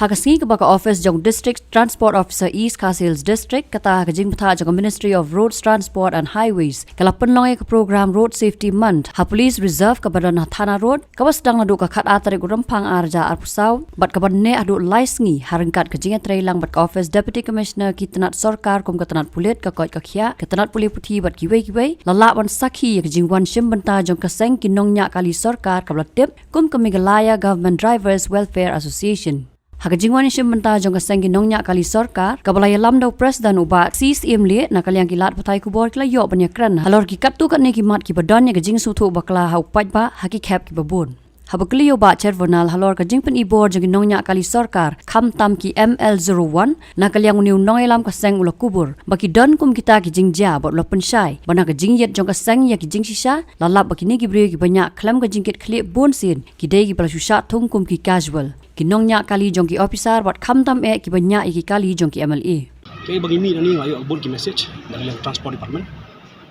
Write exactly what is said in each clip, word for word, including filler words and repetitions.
Ha ka sngi kaba ka office jong District Transport Officer East Khasi Hills District, kata ha ka jingbthah jong ka Ministry of Roads Transport and Highways, ka la pynlong ïa ka program Road Safety Month ha Police Reserve kaba don ha Thana Road, kaba sdang naduh ka khatar tarik u Rymphang arhajar arphew saw bad kaba neh haduh lai sngi, ha ryngkat ka jingïatreilang bad ka office Deputy Commissioner ki tnat sorkar kum ka tnat pulit, ka koit ka khiah, ka tnat pule puthi bad kiwei kiwei, la lah ban sakhi ïa ka jingwan shim bynta jong ka seng ki nongñiah kali sorkar kaba la tip kum ka Meghalaya Government Drivers Welfare Association. Ha ka jingwan shim bynta jong ka seng ki nongñiah kali sorkar kaba la ïalam da u President u Bah C Syiemlieh, na ka liang ki lad pathai khubor ki la ïoh ban ïakren halor ki katto katne ki mat kiba don ïa ka jingsngewthuh bakla ha u paidbah ha ki khep kiba bun. Haba kylli ïa u Bah Charbonneau halor ka jingpynibor jong ki nongñiah kali sorkar, khamtam ki M L zero one, na ka liang une u nongïalam ka seng u la kubur ba ki don kum kita ki jingjia bad u la pynshai ba na ka jingïit jong ka seng ïa ki jingshisha, la lap ba kine ki briew kiba ñiah khlem ka jingkitkhlieh bunsien ki dei kiba la shu shah thung kum ki casual. Ki nongñiah kali jong ki officer bad khamtam eh kiba ñiah ïa ki kali jong ki M L A. Kaei ba ngi mih nangne, nga ïoh bun ki message na ka liang Transport Department,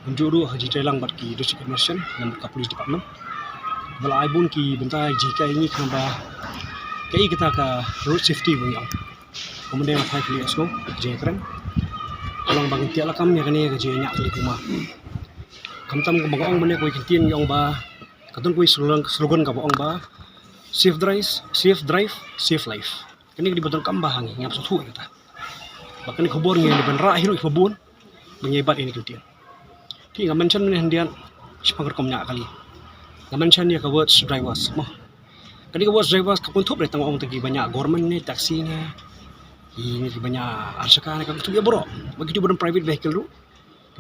kumjuh ruh ha ka jingtreilang bad ki District Administration, na ka Police Department, ba la ai bun ki bynta jinghikai ïa ngi, khnang ba kaei kata ka road safety ba ngi ong. Kumne nga phai kylli ïa u, ka jingkren, ka long ba ngin tiak lakam ïa kane ka jingñiah kali kumar. Khamtam kumba nga ong mynne, kawei ka ktien ngi ong ba, ka don kawei slogan, slogan kaba ong ba, "Safe drive, safe drive, safe life." Kane ka dei ba donkam bha ha ngi, ngi hap sngewthuh ïa kata. Ba kane ka khubor ngi ïa ban rah hi ruh kiba bun ba ngi ïa bat ïa kane ka ktien. Phi, nga mention mynne hyndiat shaphang ka rukom ñiah kali. Nga mention ïa ka words drivers mo. Kane ka words drivers ka kynthup re tang ong tang kiba ñiah government ne, taxi ne, ki, kiba ñiah arshaka ne, ka kynthup ïa baroh. Ba kito ba don private vehicle ruh,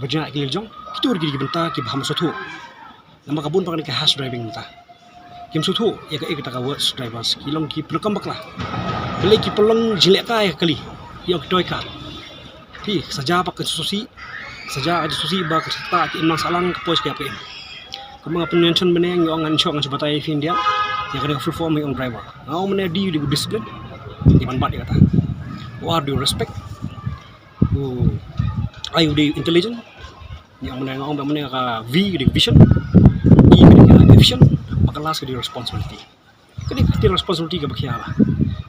ba jngai ki lynjong, kito ki dei ki bynta kiba ham sngewthuh. Namar ka bun ba kane ka harsh driving mynta. Kim sngewthuh ïa kaei kata ka words drivers, ki long ki pyndonkam bakla. Balei ki pynlong jinglehkai ïa ka kali, ïa ki toy car. Phi, saja ba ka susi, saja ka susi ba ka sata ki im nang sahlang, ka poi ka ïap ka im. Kumba nga pynmention mynne, ngi ong, ngan shoh, ngan shu batai ïa phi hyndiat ïa kane ka full form, ngi ong driver. Nga ong mynne D, U dei u discipline, dei ban bat ïa kata. O R dei u respect. U I, U dei u intelligent. Ngi ong mynne, nga ong ba mynne, ka V dei vision, E dei efficient, bad ka last dei responsibility. Ka dei ka responsibility kaba khia bha.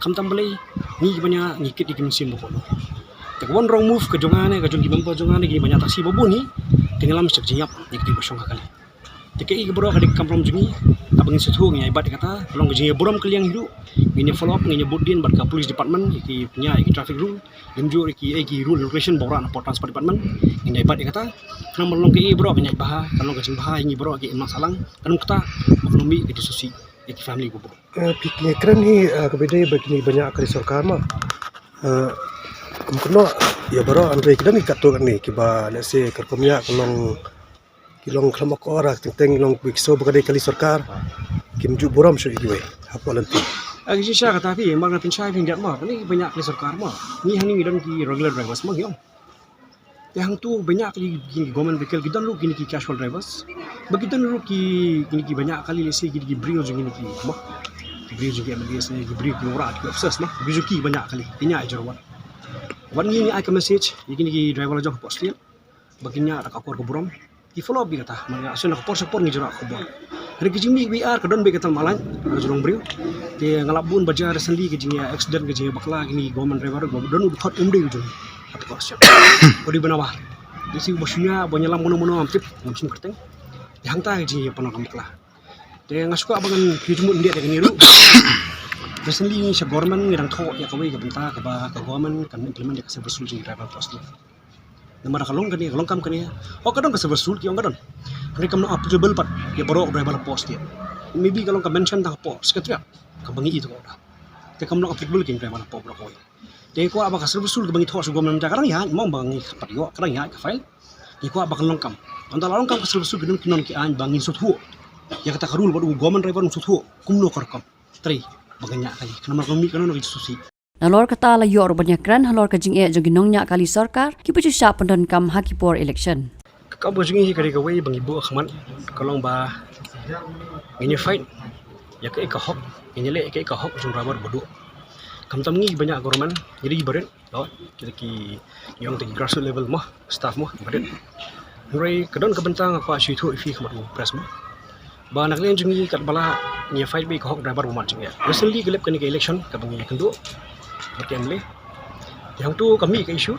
Khamtam balei, ngi kiba ñiah ngi kit ïa ki mynsiem ba kordor. Te ka one wrong move ka jong nga ne ka jong ki member jong nga ne kiba ñiah taxi ba bun hi, te ngi lam sha ka jingïap ïa kito ba shong ha kali. Te kaei kaba baroh ka dei ka kamram jong ngi, haba ngin sngewthuh ngin ïa bat ïa kata, ka long ka jingïaburom ka liang hi ruh. Ngin ïa follow up, ngin ïa bud dien bad ka police department ïa ki ñiah ïa ki traffic rule, lymjuh ïa ki, ïa ki rule regulation ba wanrah na ka por Transport Department. Ngin ïa bat ïa kata, khnang ba long kaei baroh kan ïaid bha, kan long ka jingbha ïa ngi baroh ki im nang sahlang, kan long kata ba kan ym mih ka jingsusi ïa ki family ba bun. Eh, phi, kine kren hi, eh, kaba dei ba kine ba ñiah kali sorkar ma. Eh, ym kynnoh ïa baroh, hynrei ki don ki katto katne kiba, let's say, ka rukom ñiah ka long, ki long khlem akor, teng teng ki long, ki sngew ba ka dei kali sorkar, kim ju burom shuh ïa kiwei hapoh lynti. Agi shisha kata phi, mar nga pynshai phi hyndiat ma, kane kiba ñiah kali sorkar ma, ngi hangne ngi don ki regular drivers ma ngi ong. Te hangto ba ñiah kali ki government vehicle, ki don ruh kine ki casual drivers. Ba ki don ruh ki, kine kiba ñiah kali, let's say, kine ki briew jong kine ki, ma, ki briew jong ki M L As ne, ki briew ki nongrah, ki officers ma, ki briew jong ki ba ñiah kali, ki ñiah ïa jrong wat. Wat ngi ngi ai ka message ïa kine ki driver la jong hapoh state ba kin ñiah da ka akor ka burom. Ki follow up bha kata, man nga shu na ka por sha ka por ngi ju rah khubor. Hynrei ka jingmih ba ar ka don bha ka talmalai, ka jong u briew. Te nga lap bun ba jia recently ka jingïa accident, ka jingïa bakla kine ki government driver, ba don u dkhot um dei u jong. Hato ka sha, ko dei ba na ba, dei shi ba shu ñiah, ba ñiah lam mano mano ngam tip, ngam shim kyrteng. Te hangta ka jingïa pynlong kam bakla. Te nga shu kwah ba ngan pynjumut hyndiat ïa kane ruh. Recently ngi sha government ngi dang thoh ïa kawei ka bynta kaba ka government kan implement ïa ka service rule jong driver hapoh state. Namar ka long kane, ka long kam kane. Hooid ka don ka service rule, ki ong ka don. Hynrei kam long applicable pat ïa baroh driver hapoh state. Maybe ka long ka mention tang hapoh secretariat kaba ngi i tang ka. Te kam long applicable ki driver hapoh baroh kawei. Te kwah ba ka service rule kaba ngi thoh sha government ka dang ïaid, mo, ba ngi pat ïoh, ka dang ïaid ka file. Ngi kwah ba kan long kam. Haba la long kam ka service rule, ki don ki aiñ ba ngin sngewthuh ïa kata ka rule, bad u government driver un sngewthuh kumno ka rukom. Trei ba ka ñiah kali, ka namar ka mih ka nongno ka jingsusi. Nalor kata la ïoh ruh ban ïakren halor ka jingeh jong ki nongñiah kali sorkar kiba ju shah pyndonkam ha ki por election. Ka kam ka jong ngi hi ka dei kawei ba ngi buh ha khmat, ka long ba ngin ïa fight ïa kaei ka hok, ngin ïa leh ïa kaei ka hok jong u driver ba duh. Khamtam ngi ba ñiah government, ngi dei kiba rit, ngi dei ki, ngi ong te ki grassroots level mo, staff mo, kiba rit. Hynrei ka don ka bynta nga kwah shu ïathuh ïa phi khmat u press mo, ba na ka liang jong ngi katba lah ngi ïa fight beit ka hok driver ba mad jingeh. Recently ka lep kane ka election kaba ngi ïakynduh, bad ka M L A. Te hangto ka mih ka issue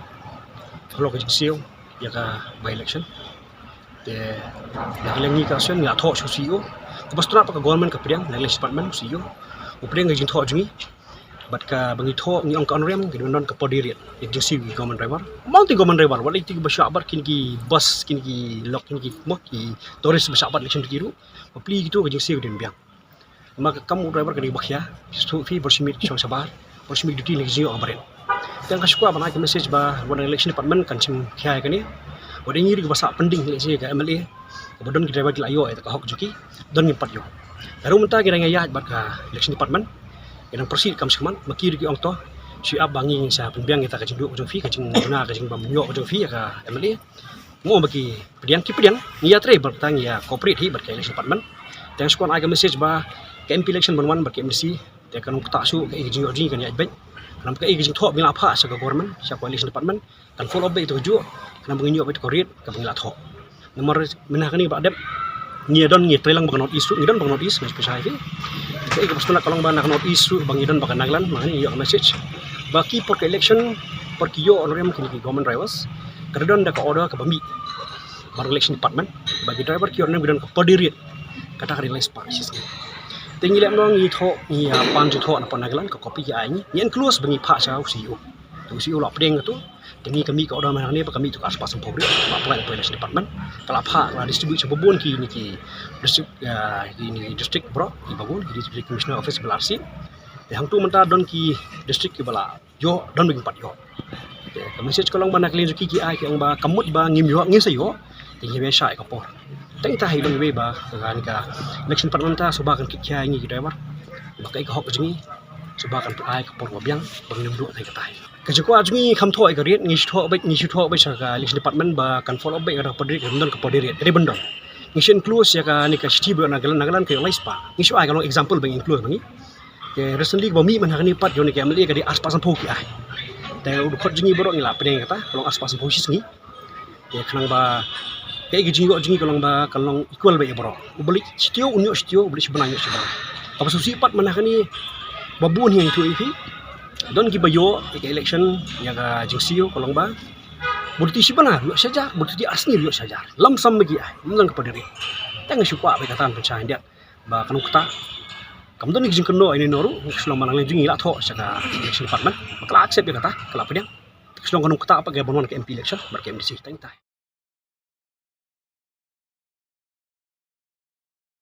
halor ka jingsiew ïa ka by election. Te na ka liang ngi ka sien ngi la thoh sha u C E O. Kaba sdang pat ka government ka pdiang, na ka election department, C E O u pdiang ka jingthoh jong ngi. Bad kaba ngi thoh ngi ong ka honorarium ka dei ban don ka por diriat ïa ka jingsiew ki government driver. Mo, te government driver, wat la ki ba shah bat, kine ki bus, kine ki lok, kine ki, mo, ki tourist ba shah bat election ki ruh. Bapli kito ka jingsiew ka dei ban biang. Namar ka kam u driver ka dei ba khia, shu phi bor shimit shong shabar, bor shimit duty na ki jingïoh ka barit. Te nga shu kwah ban ai ka message ba wan election department kan shim khia ïa kane. Wat ïa ngi ruh kiba sah pending, let's say, ka M L A, kaba don ki driver ki la ïoh ïa ka hok jong ki, don ngim pat ïoh. Te ruh mynta ngi dang ïaid bad ka election department, ngi dang proceed kam shi kman, ma ki ruh ki ong to, shu ap ba ngi ngin sa pynbiang ïa ka jingduh ka jong phi, ka jingduna ka jingbym ïoh ka jong phi ïa ka M L A. Mo, ba ki pdiang, ki pdiang, ngi ïatrei bad tang ïa cooperate hi bad ka election department. Te nga shu kwah ai ka message ba ka M P election ban wan bad ka M D C, te kan ym ktah shuh, kaei ka jingïoh jong ngi kan ïaid beit. Kan ym, kaei ka jingthoh ba ngi la phah sha ka government, sha ka election department, kan follow up beit ïa kajuh, kan ym ba ngin ïoh beit ka riat kaba ngi la thoh. Namar mynta kane ba dep ngi don, ngi trei lang bad ka North East ruh, ngi don bad ka North East, nga shu pynshai hi. Kaei kaba sngewtynnat ka long ba na ka North East ruh ba ngi don bad ka Nagaland, ma ngi ïoh ka message ba ki por ka election, por ki ïoh honorarium kine ki government drivers, ka dei don da ka order kaba mih bad ka election department ba ki driver ki ïoh honorarium ki don ka por diriat, kata ka dei lai spah shi sngi. Te ngi leh kumno, ngi thoh, ngi, ah, pan jingthoh na pdeng Nagaland, ka copy ki ai ngi, ngi enclose ba ngi phah sha u C E O. Te u C E O u la pdiang kato. Te ngi ka mih ka order mynta hangne ba ka mih to ka ar spah sanphew riat, ba pynlait na election department. Ka la phah, ka la distribute sha babun kine ki district, ah, kine ki district baroh, ki babun ki district commissioner office ba la rshit. Te hangto mynta don ki district kiba la ïoh, don ba kim pat ïoh. Te ka message ka long ba na ka liang jong ki, ki ai ki ong ba ka mut ba ngim ïoh, ngin sa ïoh, te ngim ïa shah ïa ka por. Te ngi ta hi long iwei ba ka, ka election department ta shuwa ba kan kit khia ïa ngi ki driver ba kaei ka hok jong ngi, shuwa ba kan ai ka por ba biang ba ngin duh. Te kata hi ka jingkwah jong ngi, kham thoh ïa ka riat, ngi shu thoh beit, ngi shu thoh beit sha ka election department ba kan follow up beit, ka dei ka por diriat, kan don ka por diriat, ka dei ban don. Ngi shu enclose ïa kane ka shithi ba ïoh na Nagaland, Nagaland ka ïoh lai spah. Ngi shu ai ka long example ba ngi enclose ba ngi. Te recently kaba mih mynta kane pat ïoh na ka M L A ka dei ar spah sanphew ki ai. Te u dkhot jong ngi baroh ngi la pdiang kata, ka long ar spah sanphew shi sngi. Te khnang ba kaei ka jingïoh jong ngi ka long ba kan long equal beit ïa baroh. Uba leit shi taïew un ïoh shi taïew, uba leit shi bnai un ïoh shi bnai. Kaba sngewsih pat mynta kane ba bun hi nga ïathuh ïa phi, don kiba ïoh ïa ka election, ïa ka jingsiew ka long ba bun ti shi bnai ïoh shi hajar, bun ti ar sngi ïoh shi hajar. Lump sum ba ki ai, ym don ka por diriat. Te nga shu kwah beit kata ban pynshai khyndiat ba kan ym ktah. Kam don ki jingkynnoh ïa ino ino ruh, shu long ba na ka liang jong ngi la thoh sha ka election department ba ka la accept ïa kata, ka la pdiang. Shu long kan ym ktah pat ka ban wan ka M P election bad ka M D C. Te ngi ta hi.